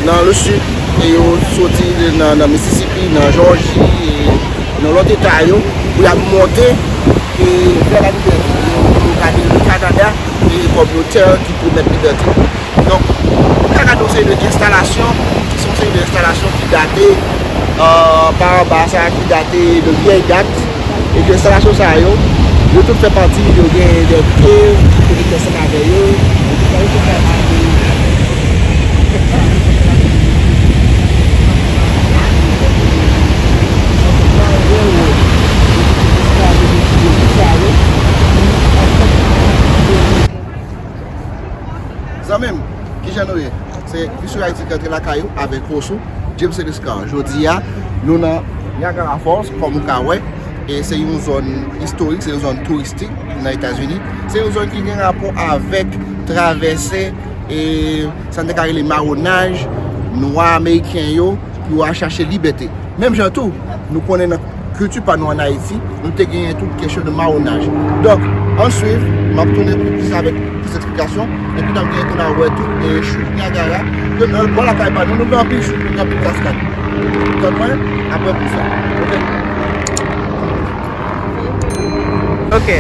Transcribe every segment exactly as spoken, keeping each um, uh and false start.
Nan le sud, e yo soti nan, nan Mississippi, nan Jòji, e nan lòt eta yo, pou y ap monte, e vè lalibète. Yo, yo gade le Kanada e kòm yon tè ki pwomèt libète. Donk, ou ka gade yon seri de enstalasyon, ki se yon seri de enstalasyon ki date, euh, pa anba sa, ki date de vyèy dat, e ke enstalasyon sa yo, yo tout fè pati, yo gen de kev ki konekte ansanm avè yo, e tout sa yo tout fè pati. Zanmi m, kijan nou ye? Se Visur Haiti ki antre lakay ou avèk host ou, James Eliscar. Jodi a, nou nan Niagara Falls, kòm ou ka wè. E se yon zòn istorik, se yon zòn touristik nan Etazini. Se yon zòn ki gen rapò avèk travèse, e sa n te ka rele mawonaj nwa ameriken yo pou yo al chache libète. Menm jan tou, nou konnen nan kilti pa nou ann Ayiti, nou te genyen tout kesyon de mawonaj. Donk, ann swiv, m ap tounen pou plis avèk plis eksplikasyon, epi n ap genyen tou n a wè tout, e, chout Niagara, ke, e, bò lakay pa nou, nou gen anpil chout, nou gen anpil kaskad. Tann mwen, apre pou sa. Oke? Oke.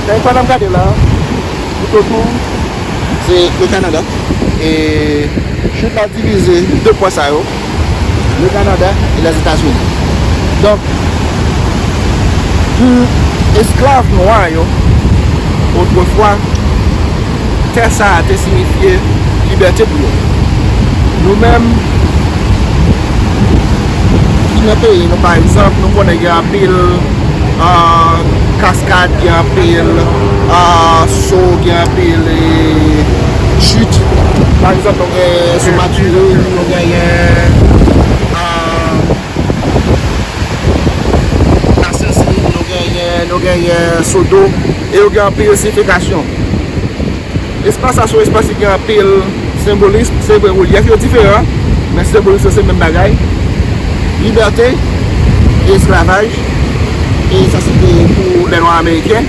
Nan eta n ap gade la, toutotou, se le Kanada. E chout la divize de pwen sa yo, le Kanada e Lèzetazini. Donk, pou esklav nwa yo, otrefwa, tè sa a te siyifye libète pou yo. Nou menm, ki nan peyi nou, pa egzanp, nou konnen gen anpil, ah, kaskad, gen anpil, ah, so, gen anpil, eh, chit. Pa egzanp, nou gen sou Maturin, nou genyen, ah, Lasensi, nou genyen, nou genyen Sodo, e yo gen anpil siyifikasyon. Espas sa se yon espas ki gen anpil senbolis, se vre, relyèf yo diferan, men senbolis yo se menm bagay. Libète e esklavaj, e sa se te pou lè nwa ameriken.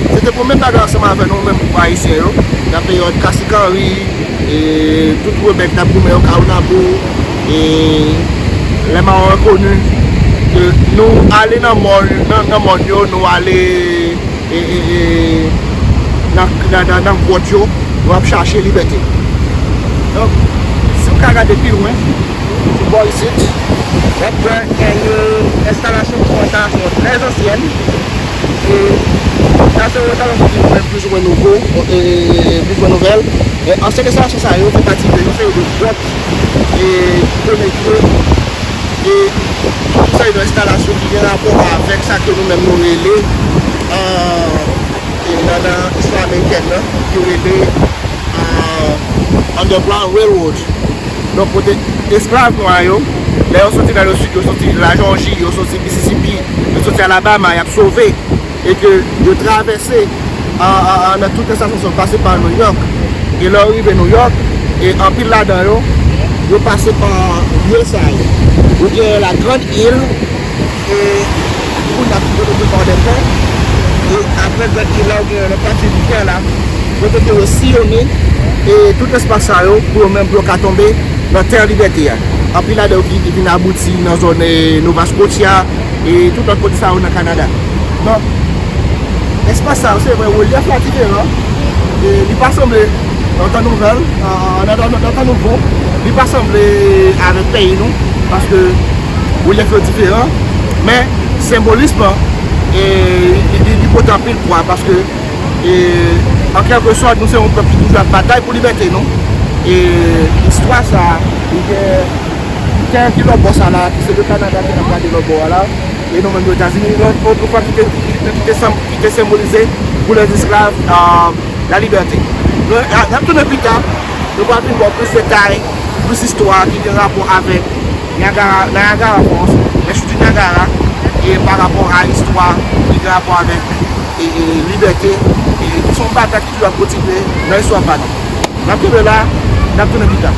Se te pou menm bagay ansanm avè nou menm pou Ayisyen yo, nan peryòd Cacique Henry, e tout rebèl k t ap goumen Okallouabout, e lè Mawon Enkoni, ke nou ale nan mòn, nan, nan mòn yo, nou ale, e, e, e, nan, nan, nan, nan gwòt yo, nou ap chache libète. Donk, si w ka gade pi lwen, sou bò isit, w ap wè gen yon enstalasyon ki se yon enstalasyon trè ansyèn. E sa se yon enstalasyon ki plizoumwen nouvo, e, plizoumwen nouvèl. E ansyen enstalasyon sa yo fè pati de yon seri de gwòt, e, koneksyon, e tout sa yo enstalasyon ki gen rapò avèk sa ke nou menm nou rele, e, e, nan, nan istwa amerikèn nan, yo rele, e, Underground Railroad. Donk, kote esklav nwa yo, lè yo soti nan le sud, yo soti Lajòji, yo soti Mississippi, yo soti Alabama, y ap sove, e ke yo travèse, a, a, a, nan tout estasyon, yo pase pa Nouyòk. E lè yo rive Nouyòk, e anpil ladan yo, yo pase pa lye sa yo. Ou gen la Grande Île, e pou n ap kote de Pòdèpè, e apre Grande Île la, ou gen lòt pati di tè la, kote ke yo siyone, e tout espas sa yo, pou yo menm, pou yo ka tonbe nan tè libète a. Anpil ladan yo ki, ki vin abouti nan zòn, e, Nova Scotia, e tout lòt kote sa yo nan Kanada. Donk, espas sa yo, se vre, relyèf la diferan. E li pa sanble nan tan nouvèl, nan, nan, nan, nan tan nouvo, li pa sanble avèk peyi nou, paske relyèf yo diferan, men senbolis lan, e, li, li, li pote anpil pwa, paske, e, an kèlkesòt, nou se yon pèp ki toujou ap batay pou libète nou. E istwa sa a, li gen tè ki lòtbò sa la, ki se le Kanada ke n ap gade lòtbò a la, e nou menm yo Etazini, lòt, otrefwa ki te, ki te, ki te senbolize pou lèzesklav, a, lalibète. Nou, n ap, n ap tounen pita, nou pral vin ba w plis detay, plis istwa ki gen rapò avèk Niagara, Niagara Falls, Enstiti Niagara, e pa rapò a istwa ki gen rapò avèk, e, e, libète, e ki se yon batay ki toujou ap kontinye nan istwa pa nou. N ap kenbe la, n ap tounen pita.